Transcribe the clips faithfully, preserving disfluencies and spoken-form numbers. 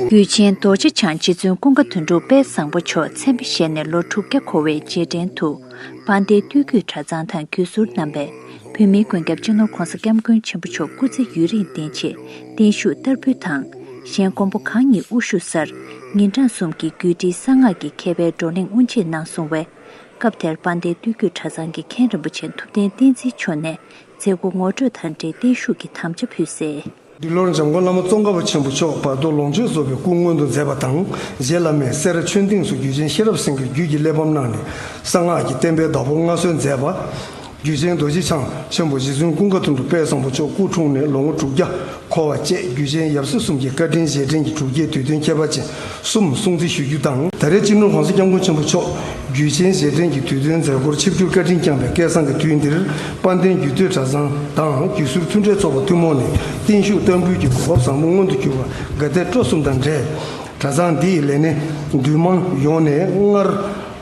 རྒྱུད་ཆེན་རྡོ་རྗེ་འཆང་རྗེ་བཙུན་ཀུན་དགའ་དོན་གྲུབ་དཔལ་བཟང་པོ་མཆོག་མཚན་དཔེ་བཞེས་ནས་ལོ་དྲུག་བརྒྱ་འཁོར་བའི་རྗེས་དྲན་དུ། དཔལ་ལྡན་སྟོད་རྒྱུད་གྲྭ་ཚང་དང་བརྒྱུད་ཟུར་རྣམ་པས་བོད་མིའི་མགོན་སྐྱབས་སྤྱི་ནོར་༧གོང་ས་༧སྐྱབས་མགོན་ཆེན་པོ་མཆོག་སྐུ་ཚེ་ཡུན་རིང་བརྟན་ཆེད་བརྟན་བཞུགས་བསྟར་འབུལ་དང་། གཞན་མགོན་པོ་གང་ཉིད་དབུ་བཞུགས་སར་ཉིན་གྲངས་གསུམ་གྱི་རྒྱུད་སྒྲིལ་གསང་སྔགས་ཀྱི་མཁས་པའི་བགྲོ་གླེང་དབུ་འབྱེད་གནང་སོང་བས། སྐབས་དེར་དཔལ་ལྡན་སྟོད་རྒྱུད་གྲྭ་ཚང་གི་མཁན་རིན་པོ་ཆེ་ཐུབ་བསྟན་བསྟན་འཛིན་མཆོག་ནས་མཛད་སྒོ་ངོ་སྤྲོད་དང་འབྲེལ་བརྟན་བཞུགས་ཀྱི་དམ་བཅའ་ཕུལ་གསལ། འདི་ལོར་འཇམ་མགོན་བླ་མ་ཙོང་ཁ་པ་ཆེན་པོ་མཆོག་བར་དོ་ལོངས་སྤྱོད་རྫོགས་པའི་སྐུ་མངོན་དུ་མཛད་པ་དང་། རྗེ་བླ་མས་སེ་ར་ཆོས་སྡིངས་སུ་རྒྱུད་ཆེན་ཤེས་རབ་སེང་གེ་རྒྱུད་ཀྱི་གླེགས་བམ་གནང་ནས་གསང་སྔགས་ཀྱི་བསྟན་པའི་བདག་པོ་མངའ་གསོལ་མཛད་པ། རྒྱུད་ཆེན་རྡོ་རྗེ་འཆང་ཆེན་པོ་རྗེ་བཙུན་ཀུན་དགའ་དོན་གྲུབ་དཔལ་བཟང་པོ་མཆོག་སྐུ་འཁྲུངས་ནས་ལོ་ངོ་དྲུག་བརྒྱ་འཁོར་བ་བཅས་རྒྱུད་ཆེན་ཡབ་སྲས་གསུམ་གྱི་བཀའ་དྲིན་རྗེས་དྲན་གྱི་སྒྲུབ་བརྒྱུད་དུས་སྟོན་ཁྱད་པར་ཅན་གསུམ་སྲུང་བརྩི་ཞུ་རྒྱུ་དང་། ད་རེས་སྤྱི་ནོར་༧གོང་ས་༧སྐྱབས་མགོན་ཆེན་པོ་མཆོག་རྒྱུད་ཆེན་རྗེས་དྲན་གྱི་དུས་སྟོན་མཛད་སྒོར་ཆིབས་བསྒྱུར་བཀའ་དྲིན་བསྐྱངས་པའི་སྐལ་བཟང་གི་དུས་འདིར་དཔལ་ལྡན་རྒྱུད་སྟོད་གྲྭ་ཚང་དང་རྒྱུད་ཟུར་མཐུན་འབྲེལ་ཚོགས་པ་ཐུན་མོང་ནས་བརྟན་བཞུགས་བསྟར་འབུལ་གྱི་གོ་སྐབས་བཟང་པོ་མངོན་དུ་གྱུར་པར་དགའ་དད་སྤྲོ་གསུམ་དང་འབྲེལ། གྲྭ་ཚང་འདི་ཡི་ལས་སྣེ་འདུས་མང་ཡོངས་ནས་སྔར་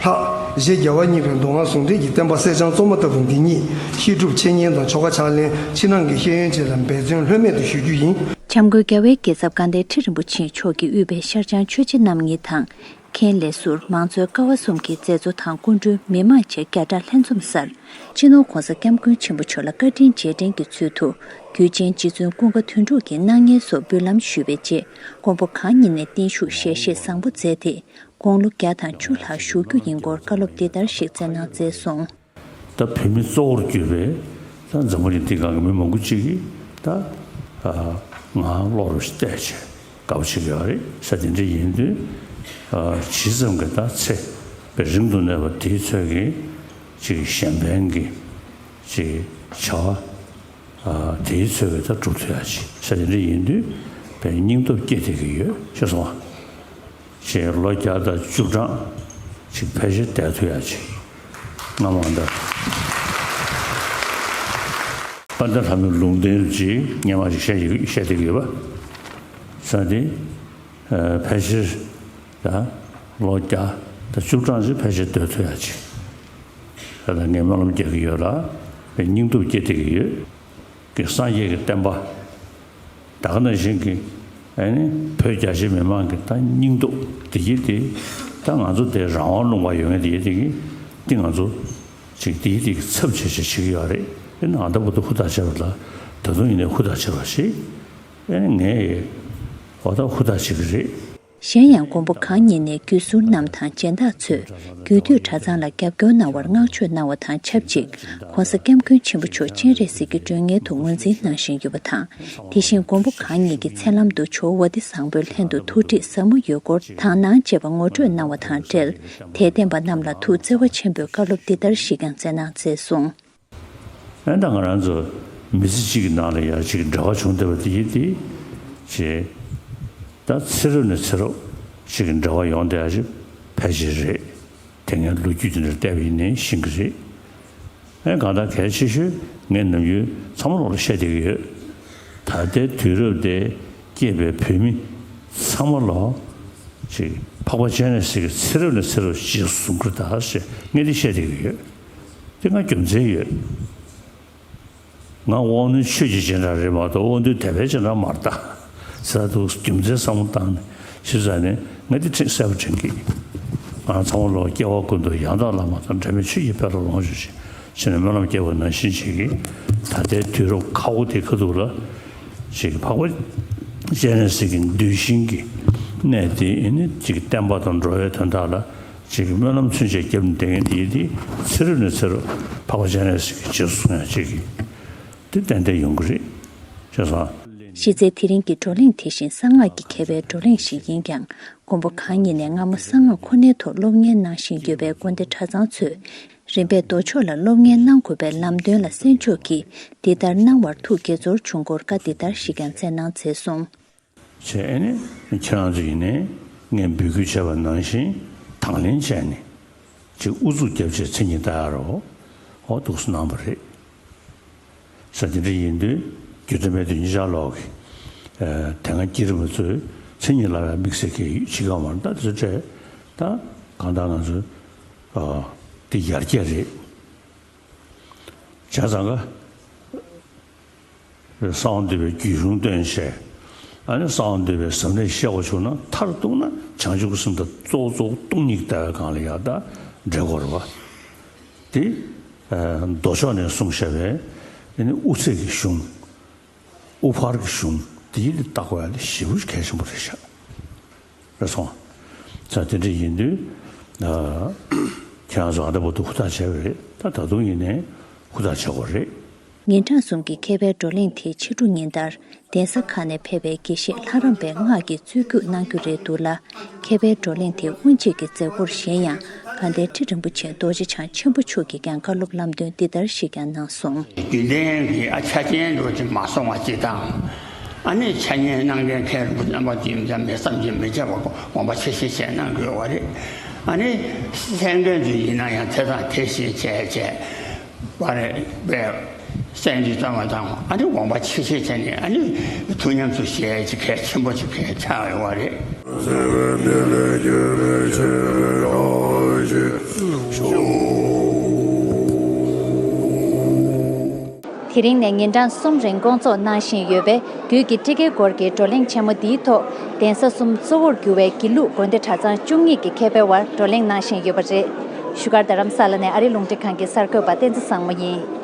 ལྷག་བཞི་བརྒྱ་པ་གཉིས་པའི་མདོ་སྔགས་ཟུང་འབྲེལ་གྱི་བསྟན་པ་གསེར་སྦྱངས་བཙོ་མ་ལྟ་བུ་འདི་ཉིད་བཤད་སྒྲུབ་འཆད་ཉན་དང་ཆོ་ག་ཕྱག་ལེན་ཕྱི་ནང་གི་ཤེས་ཡོན་བཅས་ལ་འབད་བརྩོན་ལྷོད་མེད་དུ་ཞུ་རྒྱུ་ཡིན། འཇམ་མགོན་རྒྱལ་བའི་རྒྱལ་ཚབ་དགའ་ལྡན་ཁྲི་རིན་པོ་ཆེ་མཆོག་གིས་དབུས་པའི་ཤར་བྱང་ཆོས་རྗེ་རྣམ་གཉིས་དང་། མཁན་ལས་ཟུར་མང་གཙོའི་ཀ་བ་གསུམ་གྱི་མཛད་གཙོ་དང་སྐུ་མགྲོན་མི་མང་བཅས་བརྒྱ་ཕྲག་ལྷན་འཛོམས་སར། སྤྱི་ནོར་༧གོང་ས་༧སྐྱབས་མགོན་ཆེན་པོ་མཆོག་ལ་བཀའ་དྲིན་རྗེས་དྲན་གྱི་ཚུལ་དུ། རྒྱུད་ཆེན་རྗེ་བཙུན་ཀུན་དགའ་དོན་གྲུབ་ཀྱི་སྣང་བརྙན་སོགས་འབུལ་ལམ་ཞུས་པའི་རྗེས། མགོན་པོ་གང་ཉིད་ནས་བརྟན་བཞུགས་ཞལ་བཞེས་བཟང་པོ་མཛད་དེ། དགུང་ལོ་བརྒྱ་དང་བཅུ་ལྷག་བཞུགས་རྒྱུ་ཡིན་སྐོར་བཀའ་སློབ་འདི་ལྟར་ཞིག་སྩལ་གནང་མཛད་སོང་། ད་བོད་མི་གཙོ་བོར་གྱུར་པའི་ད་འཛམ་བུ་གླིང་འདི་སྒང་གི་མི་མང་པོ་ཅིག་གིས་ད་ང་བློ་རུ་བལྟས་བྱས་དགའ་པོ་བྱེད་ཀྱི་ཡོད་རེད་ཟེར། དེ་འདྲ་ཡིན་དུས་ཇི་ཙམ་གྱི་ད་ཚེ་བའི་རིང་དུ་གནས་པ་དེའི་ཚོད་ཀྱི་ཅིག་གཞན་ཕན་གྱི་ཅིག་བྱ་བ་དེའི་ཚོད་ཀྱི་ད་སྒྲུབ་ཐུབ་ཡ་ཅིག་ཟེར། དེ་འདྲ་ཡིན་དུས་བའི་སྙིང་སྟོབས་སྐྱེ་བསྡད་ཀྱི་ཡོད་ཤེས་སོང་ང་། ཞེས་ལོ་བརྒྱ་དང་བཅུ་གྲངས་ཅིག་ཕལ་ཆེར་བསྡད་ཐུབ་ཡ་ཅིག་སྔ་མ་འདྲ། དཔལ་ལྡན་ལྷ་མོའི་ལུང་བསྟན་ཅིག་སྔ་མ་ཅིག་བཤད་ཀྱི་བཤད་བསྡད་ཀྱི་ཡོད་པ། ས་དེ་ཕལ་ཆེར་ད་ལོ་བརྒྱ་དང་བཅུ་གྲངས་ཅིག་ཕལ་ཆེར་སྡོད་ཐུབ་ཡ་ཅིག་ད་ལྟ་ངས་སྨོན་ལམ་རྒྱག་གི་ཡོད་ལ་བའི་སྙིང་སྟོབས་སྐྱེ་བསྡད་ཀྱི་ཡོད། གི་སངས་རྒྱས་ཀྱི་བསྟན་པ། ད་ག་ནང་བཞིན་གྱི་ཨ་ནི་བོད་རྒྱ་ཆེ་མི་མང་གི་ད་སྙིང་སྟོབས་དེ་གྱིས་དེ་ད་ང་ཚོ་དེ་རང་དབང་ལུང་པ་ཡོད་མཁན་དེ་གྱིས་དེ་གི་དེ་ང་ཚོ་ཅིག་དེ་གྱིས་དེ་གི་ཚབ་བྱེད་བྱེད་བྱེད་ཀྱི་ཡོད་རེད། ཨ་ནི་ཨ་ད་བར་དུ་ཧུར་ཐག་བྱས་པ་ལ་ད་དུང་ཡིན་ནའི་ཧུར་ཐག་བྱེད་པ་ཞིག་ཨ་ནི་ངས་འོ་ད་ཧུར་ཐག་བྱེད་ཀྱི་རེད། གཞན་ཡང་མགོན་པོ་གང་ཉིད་ནས་བརྒྱུད་ཟུར་རྣམས་དང་སྦྱིན་བདག་ཚོས་རྒྱུད་སྟོད་གྲྭ་ཚང་ལ་རྒྱབ་སྐྱོར་གནང་བར་བསྔགས་བརྗོད་གནང་བ་དང་ཆབས་ཅིག ྋགོང་ས་ྋསྐྱབས་མགོན་ཆེན་པོ་མཆོག་སྤྱན་རས་གཟིགས་ཀྱི་མགྲོན་གཉེར་དུ་ངོས་འཛིན་གནང་བཞིན་ཡོད་པ་དང་། དེ་བཞིན་མགོན་པོ་གང་ཉིད་ཀྱི་མཚན་ལམ་དུ་ཇོ་བོ་བ་ཏི་བཟང་པོའི་ལྷན་དུ་ཐུགས་ཁྲིད་ཟབ་མོ་ཡོད་སྐོར་དག་སྣང་བཅས་པ་ངོ་སྤྲོད་གནང་བ་དང་འབྲེལ། དད་ལྡན་པ་རྣམས་ལ་ཐུགས་བརྩེ་བ་ཆེན་པོས་བཀའ་སློབ་འདི་ལྟར་ཞིག་ཀྱང་སྩལ་གནང་མཛད་སོང་། ཨ་ནི་ད་ང་རང་ཚོ་མི་ཚེ་གཅིག་གི་ནང་ལ་ཡང་ཅིག་འབྲེལ་བ་བྱུང་བསྡད་པ་དེ་ཡིན་ཏེ། ཅེས། ད་ཚེ་རབས་ནས་ཚེ་རབས་ཅིག་གི་འབྲེལ་བ་ཡོང་བསྡད་ཡ་ཅིག་ཕལ་ཆེར་རེད། དེ་སྔའི་ལོ་རྒྱུས་དེ་འདྲ་བལྟས་པ་ཡིན་ནའི་ཤེས་ཀྱི་རེད། ཨ་ནི་གང་ལྟར་གལ་ཆེ་ཤོས་ངས་ནམ་རྒྱུན་ཚང་མ་ལོག་ལ་བཤད་བསྡད་ཀྱི་ཡོད། ད་ལྟའི་དུས་རབས་དེ་སྐྱེས་པའི་བོད་མི་ཚང་མ་ལོག་ཅིག་འཕགས་པ་སྤྱན་རས་གཟིགས་ཀྱི་ཚེ་རབས་ནས་ཚེ་རབས་རྗེས་སུ་བཟུང་གི་རེད་ད་ཞེས་ངས་འདི་བཤད་བསྡད་ཀྱི་ཡོད། དེ་ང་རྒྱུ་མཚན་ཡོད། ང་དབང་རྣོན་ཆོས་ཀྱི་སྦྱིན་བདག་རེད་མ་གཏོགས་དབང་རྟུལ་དད་པའི་སྦྱིན་བདག་མ་རེད་ད། ཟེར་འདུག་རྒྱུ་མཚན་བསམ་བློ་བཏང་ནས་ཞུས་ཙང་ནས་ང་འདི་ཁྲིད་གསལ་པོ་དྲན་གྱི། ང་ཚང་མ་ལོག་སྐྱེ་བ་ཀུན་ཏུ་ཡང་དག་བླ་མ་དང་འབྲལ་མེད་ཆོས་ཀྱི་དཔལ་ལ་ལོངས་སྤྱོད་ཅིང་ཞེས་ནས་སྨོན་ལམ་རྒྱག་པ་ནང་བཞིན་བྱེད་ཀྱི། ད་ལྟའི་དུས་རབས་ཁག་པོ་དེ་ཁ་ཐུག་ལ་ཅིག་འཕགས་པ་སྤྱན་རས་གཟིགས་ཀྱི་གདུལ་ཞིང་གི་གནས་དེ་ཨེ་ནི་ཅིག་བསྟན་པ་དང་འགྲོ་བའི་དོན་དག་ལ་ཅིག་སྨོན་ལམ་ཚུན་ཆད་བརྒྱབ་ནས་བསྡད་མཁན་དེ་དེ་ཚེ་རབས་ནས་ཚེ་རབས་འཕགས་པ་སྤྱན་རས་གཟིགས་ཀྱི་རྗེས་སུ་བཟུང་ཡ་ཅིག་གི་དེ་ཏན་ཏན་ཡོང་གི་རེད། ཤེས་སོང་། གཞི་རྩའི་དེ་རིང་གི་བགྲོ་གླེང་དེ་བཞིན་གསང་སྔགས་ཀྱི་མཁས་པའི་བགྲོ་གླེང་ཞིག་ཡིན་ཀྱང་། མགོན་པོ་གང་ཉིད་ནས་སྔ་མོ་གསང་སྔགས་ཁོ་ནའི་ཐོག་སློབ་གཉེར་གནང་བཞིན་ཡོད་པའི་དགོན་སྡེ་གྲྭ་ཚང་ཚོས། རིམ་པས་མདོ་ཕྱོགས་ལ་སློབ་གཉེར་གནང་དགོས་པའི་ལམ་སྟོན་ལ་གསན་ཕྱོགས་ཀྱིས་འདི་ལྟར་གནང་བར་ཐུགས་དགྱེས་ཚོར་བྱུང་སྐོར་བཀའ་འདི་ལྟར་ཞིག་ཀྱང་སྩལ་གནང་མཛད་སོང་། བྱས་ཨ་ནི་ཁྱེད་རང་ཚོ་ཡིན་ནའི་ངས་འབོད་སྐུལ་བྱས་པ་ནང་བཞིན་དང་ལེན་བྱས་ནས་ཅིག་ཨུ་ཚུགས་བརྒྱབ་བྱས་མཚན་ཉིད་ལྟ་ཡ་རོགས་ཨོ་འདུག་སེ་གནང་བ་རེད། ས་དེ་འདྲ་ཡིན་དུས་རྒྱུད་སྟོད་སྨད་སྟོད་གཉིས་ཆར་ལོག་གི་དེ་སྔ་བསྐྱེད་རིམ་པ་ཚོས་མཚན་ཉིད་ལ་ཡང་དམིགས་བསལ་གྱི་ཡོད་ཅི་གང་མ་རེད་ད་དེ་ཚོ་སྤྲད་ད་གང་ལྟར་ང་ཚོ་དེ་ཡར་རྒྱས་རེད། བྱས་ཙང་ཀ་ གསང་བ་འདུས་པའི་རྒྱུད་གཞུང་སྟོན་བྱས། ཨ་ནི་གསང་བ་འདུས་པའི་ཟབ་གནད་བཤད་དགོས་བྱུང་ན་མཐར་གཏུགས་ན་བྱང་ཆུབ་ཀྱི་སེམས་དང་གཙོ་བོ་གཙོ་བོ་སྟོང་ཉིད་ཀྱི་ལྟ་བའི་སྒང་ལ་ཡང་དག་འབྲེལ་དགོས་རེད་པ། དེ་མདོ་ཕྱོགས་ནས་གསུངས་བཞག་པའི་ཨ་ནི་དབུ་ཚད་ཀྱི་གཞུང་། དབུ་ཕར་གྱི་གཞུང་དེ་ཡིད་དུ་བལྟ་དགོས་ཡ་དེ་ཞེ་པོ་གལ་ཆེན་པོ་རེད་ཤག་རེད་སོང་། ཙང་དེ་འདྲ་ཡིན་དུས། ཨ། ཁྱེད་རང་ཚོ་ཨ་ད་བར་དུ་ཧུར་ཐག་བྱས་པ་རེད། ད་ད་དུང་ཡིན་ནའི་ཧུར་ཐག་བྱེད་དགོས་རེད། ཉིན་གྲངས་གསུམ་གྱི་མཁས་པའི་བགྲོ་གླེང་དེ་ཕྱི་དྲོ་ཉིན་ལྟར་གདན་ས་ཁག་ནས་ཕེབས་པའི་དགེ་བཤེས་ལྷ་རམས་པའི་སྔགས་ཀྱི་རྩོད་རྒྱུགས་གནང་རྒྱུ་རེད་འདུག་ལ། མཁས་པའི་བགྲོ་གླེང་དེ་སྔོན་ཆད་ཀྱི་མཛད་སྒོར་གཞན་ཡང་དགའ་ལྡན་ཁྲི་རིན་པོ་ཆེ་རྡོ་རྗེ་འཆང་ཆེན་པོ་མཆོག་གིས་ཀྱང་བཀའ་སློབ་ལམ་སྟོན་འདི་ལྟར་ཞིག་ཀྱང་གནང་སོང་། རྒྱུན་ལྡན་གྱི་ཨ་ཆ་རྐྱེན་འགྲོ་ཅིག་མ་སོང་བ་ཅིག་དང་། ཨ་ནི་འཆད་ཉན་གནང་མཁན་མཁན་རིན་པོ་ཆེ་རྣམ་པ་དེ་མི་ཚང་མས་བསམ་གྱིས་མི་ཁྱབ་པ་དགོངས་པ་ཆེ་བཞེས་བྱས་གནང་དགོས་པ་རེད། ཨ་ནི་གསན་མཁན་ཚོ་ཡིན་ན་ཡང་དེ་དང་དེ་བཞིན་བྱས་བྱས་པ་རེད་པས། གསན་རྒྱུ་ཙམ་མ་དང་ཨ་ནི་དགོངས་པ་ཆེ་བཞེས་བྱས་ནས་ཨ་ནི་ཐུགས་ཉམས་སུ་བཞེས་ཀྱི་གལ་ཆེན་པོ་ཅིག་གལ་ཆགས་ཡོད་པ་རེད། དེ་རིང་ནས་ཉིན་གྲངས་གསུམ་རིང་སྐོང་ཚོགས་གནང་བཞིན་ཡོད་པའི་རྒྱུད་ཀྱི་ཊཱི་ཀའི་སྐོར་གྱི་བགྲོ་གླེང་ཆེན་མོ་འདིའི་ཐོག་གདན་ས་གསུམ་གཙོ་བོར་གྱུར་བའི་དགེ་ལུགས་དགོན་སྡེ་གྲྭ་ཚང་བཅུ་གཉིས་ཀྱི་མཁས་པའི་དབར་བགྲོ་གླེང་གནང་བཞིན་ཡོད་པ་རེད། བཞུགས་སྒར་རྡ་རམ་ས་ལ་ནས་ཨ་རི་རླུང་འཕྲིན་ཁང་གི་གསར་འགོད་པ་བསྟན་འཛིན་བཟང་མོ་ཡིན།